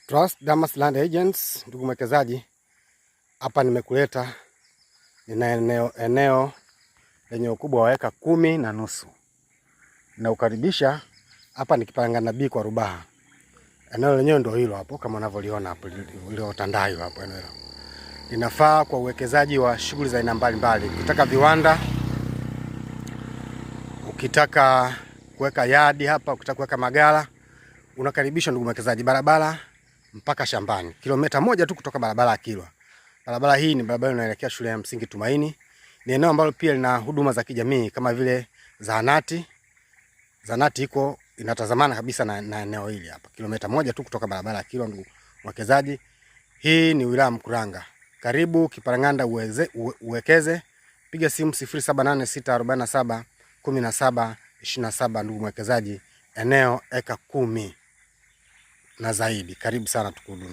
Trust Damas Land Agents, ndugu mwekezaji, hapa nimekuleta, nina eneo lenye ukubwa wa eka 10.5. Naukaribisha hapa ni Kiparanganda B kwa Rubaha. Eneo lenyewe ndio hilo hapo kama unavyoliona hapo lililotandayo hapo eneo hilo. Linafaa kwa uwekezaji wa shughuli za aina mbalimbali. Ukitaka viwanda, ukitaka kuweka yadi hapa, ukitaka kuweka magala, unakaribishwa ndugu mwekezaji. Barabara mpaka shambani, kilomita 1 tu kutoka barabara ya Kilwa. Barabara hii ni barabara inayoelekea shule ya msingi Tumaini. Ni eneo ambalo pia lina huduma za kijamii kama vile zahanati. Zahanati iko inatazamana kabisa na eneo hili hapa, kilomita 1 tu kutoka barabara ya Kilwa. Ndugu mwekezaji, hii ni wilaya Mkuranga. Karibu Kiparanganda uwekeze. Piga simu 0786471727. Ndugu mwekezaji, eneo eka 10 na zaidi. Karibu sana tukuhudumie.